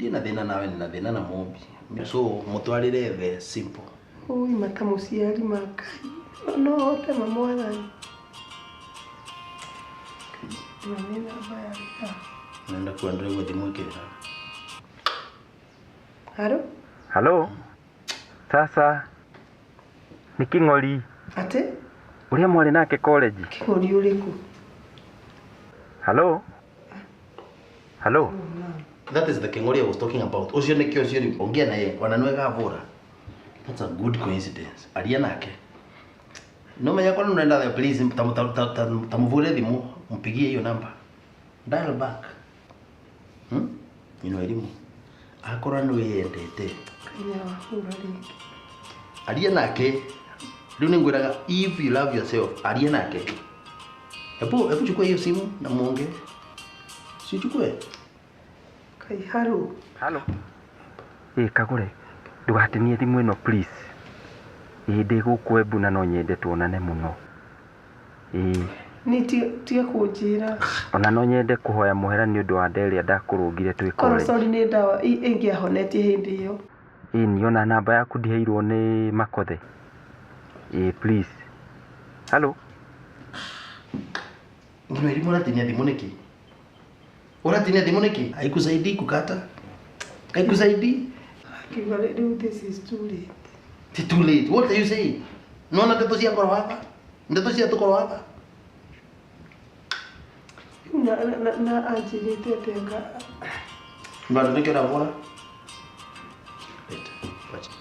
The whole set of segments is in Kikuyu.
Ndirĩ na thĩna nawe, na thĩna na Mũmbi. So mũtwarĩre the simple. Ui mata mũciari makai. No hote mamwathani. Ĩno nĩ namba ya gĩthaa. Nenda kuendelea gũthiĩ mwĩkĩrĩra. Haro? Halo? Sasa nĩ Kĩng'ori. Atĩ? Ũrĩa mwarĩ nake college. Kĩng'ori ũrĩkũ? Halo? Halo? That is the King'ori I was talking about. Ũcio nĩkĩo ũcio rĩu ongea na yeye ona nĩwe gavũra. That's a good coincidence. Aria nake. No menya kwa nenda the please tamuvure thimũ mpigie hiyo namba. Dial back. Ino elimu. Akorwo nĩ wĩyendete. Kanya wahũra rĩngĩ. Aria nake. Rĩu nĩngwĩraga if you love yourself, aria nake. Hebu chukua hiyo simu na muongee. Si chukue. Kai haro. Halo? Ĩ Kagũre, ndũgatinie thimũ ĩno please. Ĩ ndĩ gũkũ Embu na no nyende tuonane mũno. Ĩ Nĩ tiga kũnjĩra. ona no nyende kũhoya mũhera nĩ ũndũ wa nda ĩrĩa ndakũrũngire twĩ Korwo college. sorry nĩ ndawa ĩngĩahonetie hĩndĩ ĩyo. Ĩ niona namba yaku ndiheirwo nĩ Makothe. Ĩ please. Halo? Ngino elimu ũratinia thimũ nĩkĩ? Ũratinia thimũ nĩkĩ? Haikusaidii kukata. Haikusaidii. Akiuga rĩu this is too late. It's too late. What are you saying? Nona ndeto cia ngoro hapa? Ndeto cia tukoro hapa? Na anjĩrĩte atĩa nga Bado nĩkĩo ũravũra? Wait, wacha.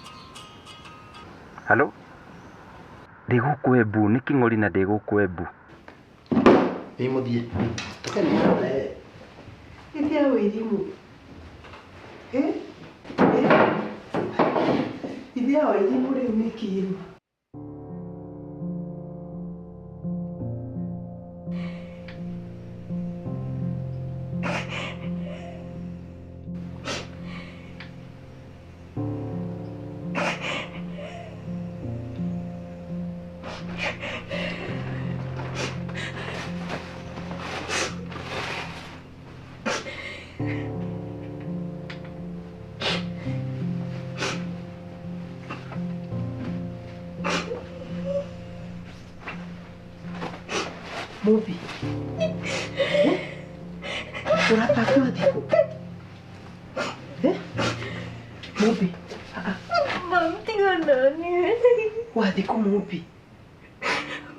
Halo? Ndĩ gũkũ Embu, nĩ Kĩng'ori na ndĩ gũkũ Embu. Ĩ mũthiĩ. Tokeni na yeye. Ithia wĩrimũ. Eh? Eh? Ithia wĩrimũ rĩu nĩ kĩma. Mũmbi. Ũrabanga thikũ? Mũmbi. Mam, tiga nani. Wathiĩ kũ Mũmbi?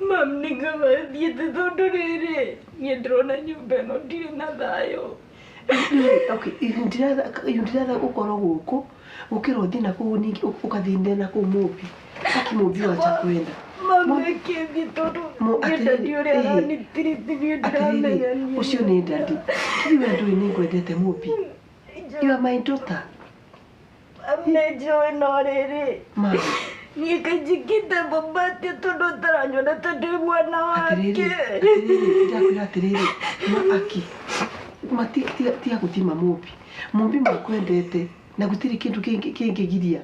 Mam, nĩngamathiĩte tondũ rĩrĩ niĩ ndĩrona nyũmba ĩno ndirĩ na thayũ. Okay, ndiratha gũkorwo gũkũ gũkĩra ũthiĩ na kũu ningĩ ũkathĩnĩra na kũu Mũmbi. Aki Mũmbi wacha kwenda. Mam, reke thiĩ tondũ niĩ dadi ũrĩa aranitiriti niĩ ndiramenya niĩ. Ũcio nĩ dadi. Hihi we ndũĩ nĩ ngwendete Mũmbi? You are my daughter. Nĩ njũĩ no rĩrĩ Mam. niĩ kainjĩkĩte baba atĩa tondũ ũtaranyona ta ndĩ mwana wake. Atĩrĩrĩ, ndakwĩra atĩrĩrĩ, ma aki ma tiga gũthima Mũmbi. Mũmbi makwendete na gũtirĩ kĩndũ kĩngĩgiria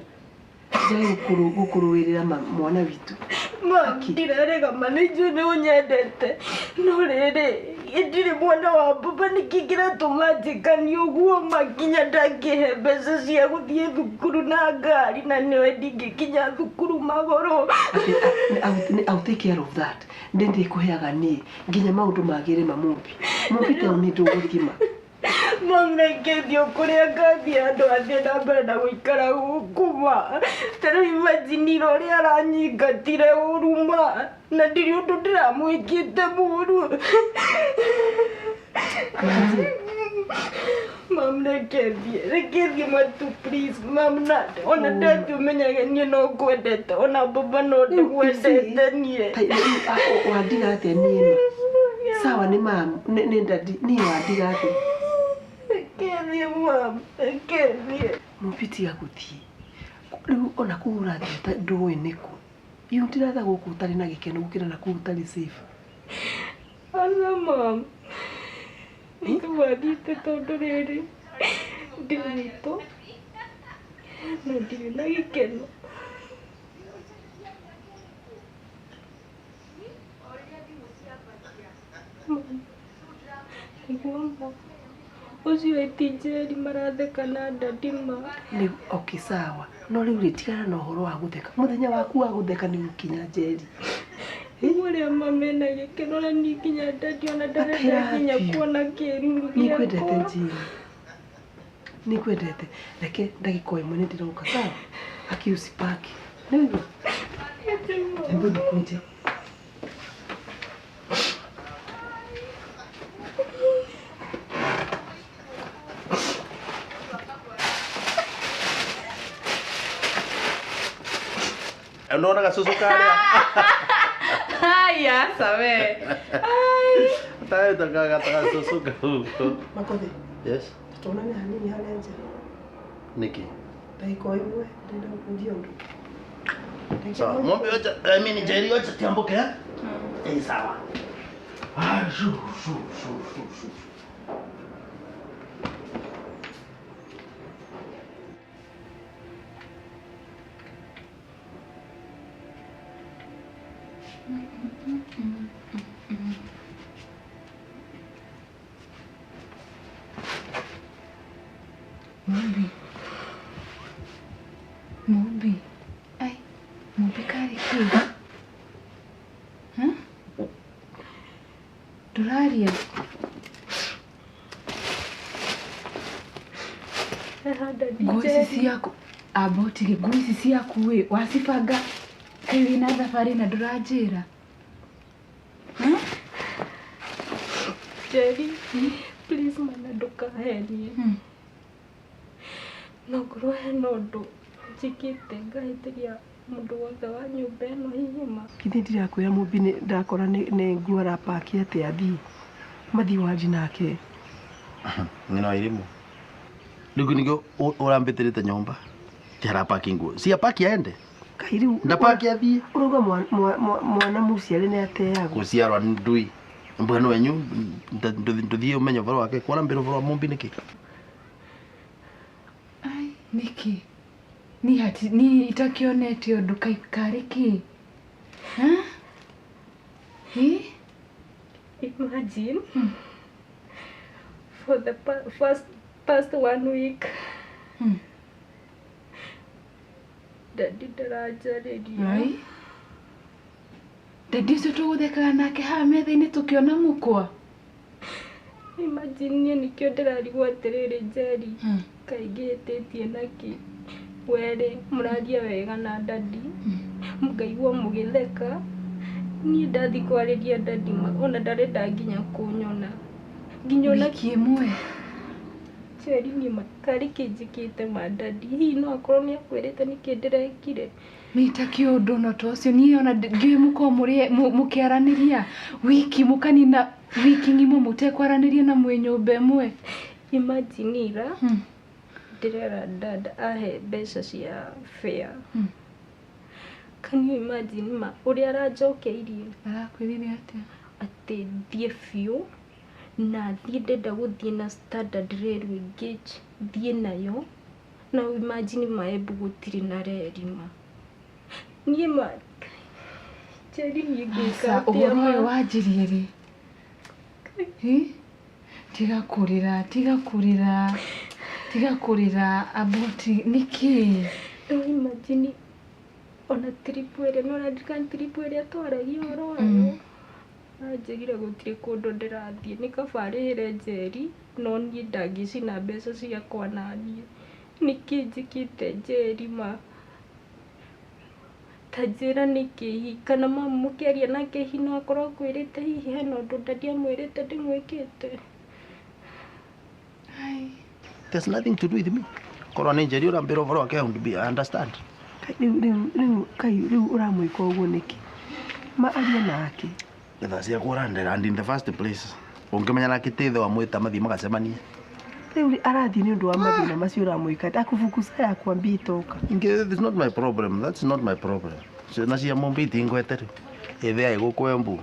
njage gũkũrũĩrĩra mwana witũ. Mam, ndirarega ma nĩ njũĩ nĩ ũnyendete no rĩrĩ ndirĩ mwana wa baba nĩkĩ kĩratũma njĩkanie ũguo ma nginya ndangĩhe mbeca cia gũthiĩ thukuru na ngari na nĩwe ndingĩkinya thukuru magũrũ. I'll take care of that. Nĩ ndĩkũheaga niĩ nginya maũndũ magĩre ma Mũmbi. Mũmbi tell me ndũgũthima. Mam, reke thiĩ kũrĩa ngathiĩ andũ athiĩ na mbere na gũikara gũkũ ma. Ta rĩu imagine ira ũrĩa aranyingatire ũru ma na ndirĩ ũndũ ndĩramwĩkĩte mũru. Mam, reke thiĩ matu please mam, na ona ndathiĩ ũmenyage niĩ no ngwendete ona baba no ndĩmwendete niĩ. Wandiga atĩa niĩ ma? Sawa nĩ mam, nĩ dadi, niĩ wandiga atĩa? Reke thiĩ mam, reke thiĩ. Mũmbi tiga gũthiĩ. Rĩu ona kũu ũrathiĩ ndũĩ nĩkũ. You ndiratha gũkũ ũtarĩ na gĩkeno gũkĩra na kũu ũtarĩ safe. Aca mam, nĩkũmathiĩte tondũ rĩrĩ ndĩ gwitũ na ndirĩ na gĩkeno. Nĩguo ma Ũcio eti Njeri maratheka na daddy ma. Rĩu okay sawa. No rĩu rĩ tigana na ũhoro wa gũtheka. Mũthenya waku wa gũtheka nĩ ũkinya Njeri. Ũrĩa mama ena gĩkeno na niĩ nginya daddy ona ndarenda nginya kuona kĩruru gĩakwa. Nĩngwendete Njeri. Nĩngwendete. Reke ndagĩka o ĩmwe nĩndĩroka sawa? Aki usipaki. Nĩwaigua? Hebu nikuje. Unaona gasusu karia? Haya, sawe. Ai. Tayo gasusu kau. Makothi. Yes. Tuonane hanini harĩa nja. Niki. Ndagĩka o ĩmwe ndĩrenda gũkũria ũndũ. Sawa, ng'ombe wacha, I mean Njeri wacha tiambuke eh? Eh, sawa. Ah, shu shu shu shu shu. Mumbi. Mumbi. Ai, Mumbi karĩ kĩ? Ndũraria? Nguo ici ciaku amba ũtige nguo ici ciaku ĩ wacibanga kaĩ wĩna thabarĩ na ndũranjĩra? Njeri, please mana ndũkahenie. No ngorwo hena ũndũ njĩkĩte ngahĩtĩria mũndũ wothe wa nyũmba ĩno hihi ma. Githĩ ndirakwĩra Mumbi ndakora nĩ nguo arapaki atĩ athiĩ. Mathiĩ wanji nake. Ng'ina wa irimũ. Rĩu nĩkĩo ũrambĩtĩrĩte nyũmba. Ti arapaki nguo. Si apaki aende. Kai rĩu ndapaki athiĩ. Ũrauga mwana mũciare nĩ ateagwo. Gũciarwa nĩ ndui. Mbwenu wenyu ndũthiĩ ũmenye ũhoro wake. Kwarambĩra ũhoro wa Mumbi nĩkĩ? Ai, nĩkĩ? Ni hati ni itakionete ũndũ karĩ kĩ? Eh? Imagine for the past 1 week. Daddy ndaranjarĩria. Ai. Daddy ũcio tũgũthekaga nake haha metha-inĩ tũkĩona mũkwa. Imagine niĩ nĩkĩo ndĩrarigwo atĩrĩrĩ Njeri. Kaingĩ hĩtĩtie nakĩ? Werĩ mũraria wega na daddy. Mũkaigua mũgĩtheka. Niĩ ndathiĩ kwarĩria daddy ona ndarenda nginya kũnyona. Nginya ona wiki ĩmwe. Njeri niĩ karĩ kĩ njĩkĩte ma daddy? Hihi no akorwo nĩ akwĩrĩte nĩkĩ ndĩrekire? Niĩ itakĩũĩ ũndũ ona ta ũcio. Niĩ ona ndiũĩ mũkorwo mũkĩaranĩria wiki mũkanina wiki ng'ima mũtekwaranĩria na mwĩ nyũmba ĩmwe. Imagine ira ndĩrera dad ahe mbeca cia fare. Can you imagine ma ũrĩa aranjokeirie? Arakwĩrire atĩa? Atĩ thiĩ biũ na thiĩ ndenda gũthiĩ na Standard Railway Gauge thiĩ nayo na imagine Maembu gũtirĩ na reri ma. Niĩ ma Njeri niĩ ngwĩka atĩa ũhoro ũyũ ma? wanjirie rĩ? Tiga kũrĩra, tiga kũrĩra. Tiga kũrĩra aboti nĩkĩ? No imagine ona trip ĩrĩa no ũraririkana trip ĩrĩa twaragia ũhoro wayo? Anjĩrire gũtirĩ kũndũ ndĩrathiĩ nĩ kaba arĩhĩre Njeri no niĩ ndangĩcina mbeca ciakwa naniĩ. Nĩkĩ njĩkĩte Njeri ma? Ta njĩra nĩkĩ hihi kana mama mũkĩaria nake hihi no akorwo akwĩrĩte hihi hena ũndũ daddy amwĩrĩte ndĩmwĩkĩte? There's nothing to do with me. Korwo nĩ Njeri ũrambĩra ũhoro wake I would be I understand. Rĩu kai rĩu ũramwĩka ũguo nĩkĩ? Ma aria nake. Thaa ciakwa ũrandera and in the first place ũngĩmenya nake ti ithe wa mwĩta mathiĩ magacemanie. Rĩu arathiĩ nĩ ũndũ wa mathĩna macio ũramwĩka. Akufukuza yakwambia itoka. It's not my problem. That's not my problem. Ciana cia Mumbi itingwete rĩu. Ĩthe agĩgũkũ Embu.